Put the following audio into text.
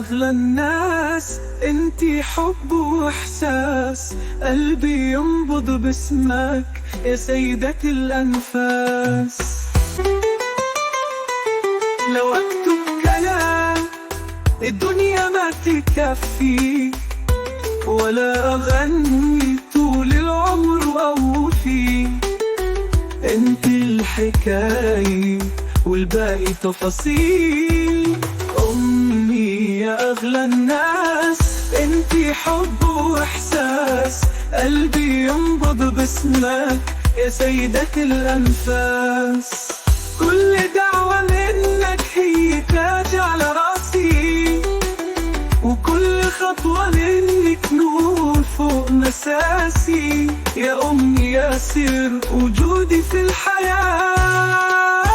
أغلى الناس، انتي حب وإحساس، قلبي ينبض باسمك يا سيدة الأنفاس. لو أكتب كلام الدنيا ما تكفي، ولا أغني طول العمر وأوفي. انت الحكاية والباقي تفاصيل. أمي يا أغلى الناس، انت حب وإحساس، قلبي ينبض باسمك يا سيدة الأنفاس. كل دعوة منك هي تاج على راسي، وكل خطوة منك نور فوق مساسي. يا أمي يا سر وجودي في الحياة.